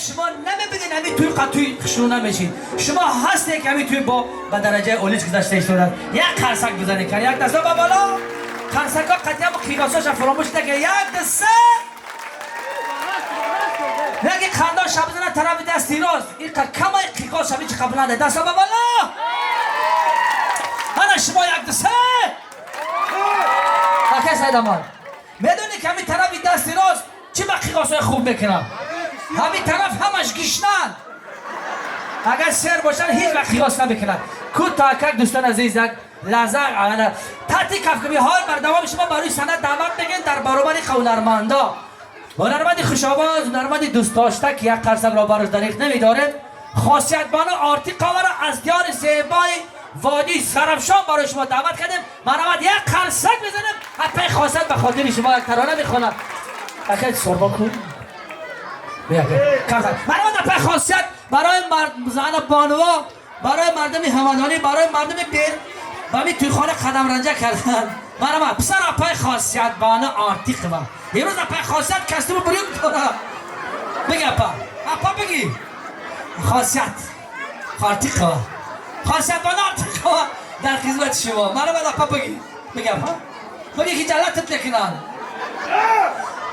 Шумо намебинед, ҳамин тӯй қатӯй хушрӯ намешид. Шумо ҳасте ки ҳамин тӯй бо ба дараҷаи олиш гузашта истодад. Як қарсак бизанед, кан, як дасто ба боло, қарсакҳо қатъиян қиёсоша фаромӯш накунед. Як, ду, се. Яки қандон ша бизанад тарафи дасти рост. Ин камаи қиқос шаби чи қабланде. Дасто ба боло, ана шумо, як, ду, се. Акай Сайдамад, медонӣ ки ҳамин тарафи дасти рост чӣ ба қиқосҳои хуб мекунад? Ҳамин тараф ҳамаш гишнанд. Агар сер бошад, ҳеҷ вақт қиёс намекунад. Ку такак, дӯстон азиз, як лаҳза таҳти кафкубиҳои бардавоми шумо барои санъат даъват мегӯем дар баробари ҳунармандо, ҳунарманди хушовоз, ҳунарманди дӯстдошта, ки як қарсакро барош дариқ намедорем, Хосиятбону Ортиқоваро аз диёри зебои водии Сарафшон барои шумо даъват кардем. Марҳамат, як қарсак мезанем. Ҳатмаи Хосият ба хотири шумо як тарона мехонад. Акай, сорбо кун. Марҳамат, апай Хосият, барои зана бонуво, барои мардуми ҳамадонӣ, барои мардуми бер ба ҳамин тӯйхона қадамранҷа кардан. Марҳамат, писар, апай Хосиятбону Ортиқова. Имрӯз апай Хосият костюму брюк дорад. Биги, апа, апа, биги. Хосият Ортиқова, Хосиятбону Ортиқова дар хизмати шумо. Марҳамат, апа, биги, биги, апа, биги, ки ҷаллатат мекунанд.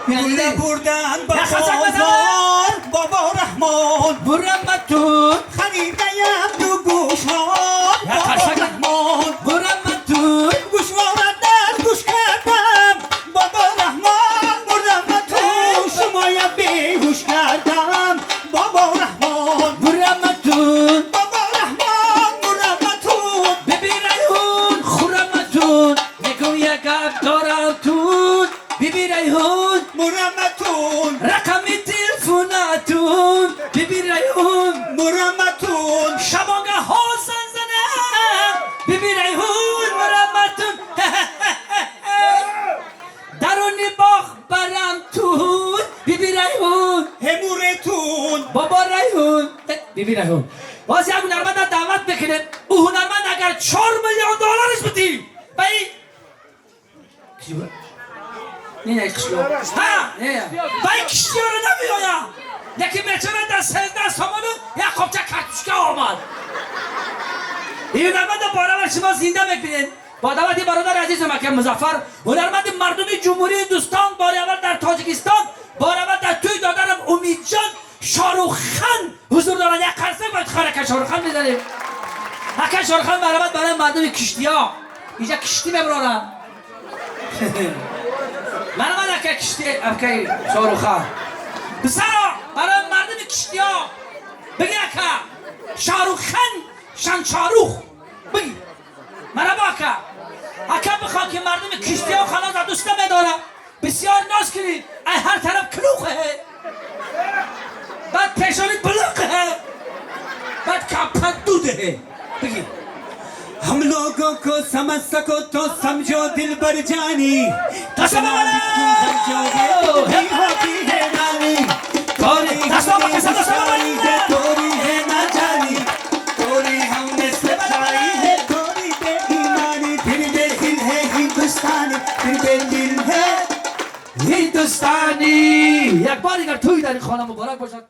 Гуле бурдан ба Я хасак. бозор, бобо Раҳмон. Бураматун. Харидаям ду гӯшвор, Я бобо қарсак. Раҳмон. Бураматун. Гӯшвора дар гӯш кардам, бобо Раҳмон. Бураматун, шумоя беҳуш кардам, бобо Раҳмон. Бураматун. Бобо Раҳмон, бураматун. Биби Райҳун, хураматун, мегум, як гап дорам тун, биби Райҳун. Бураматун. Рақами телефонатун, биби Райҳун. Бураматун. Шабонгаҳо зан занам, биби Райҳун, бураматун. Даруни боғ барам тун, биби Райҳун. Ҳемуретун. Бобо Райҳун, биби Райҳун, боз як ҳунарманда даъват мекунем. Ӯ ҳунарманд агар 4 миллион доллариш бидӣ ба ин Ки буд? Не, не, қишлоқ ҳа, не, ба ин киштиёро намеоям. Яке бечора дар 13 сомону як қопча картошка омад. Ин ҳунарманда боравар шумо зинда мебинед бо даъвати бародари азизам, ака Музаффар, ҳунарманди мардуми Ҷумҳурии Ҳиндустон, бори аввал дар Тоҷикистон, бори аввал дар тӯи додарам Умидҷон Шоҳруххан ҳузур доранд. Як қарсак ба ифтихор ака Шоҳруххан мезанем. Ака Шоҳруххан, марҳамат, барои мардуми киштиҳо. Инҷа киштӣ мебарорам. Марҳамат, ака кишти, акаи Шоҳруххан, писаро, барои мардуми киштиҳо биги. Ака Шоҳруххан, Шаншорух, биги. Марҳабо, ака. Ака, бихоҳ ки мардуми киштиҳо ханоза дӯст намедорам. Бисёр ноз кунед. Ай ҳар тараф клухе, баъд пешонит булуқе, баъд кампан дуде. Биги. हम लोगों को समझ सको तो समझो, दिल बर जानी। कसम। समझोगे तो भी होती है रानी। तोरी कसम, कसम, कसम। है तोरी है ना जानी, तोरी हमने सच्चाई है, तोरी बेईमानी। फिर बेदिल है हिंदुस्तानी, फिर बेदिल है हिंदुस्तानी। як бор дигар тӯй дар ин хона муборак бошад.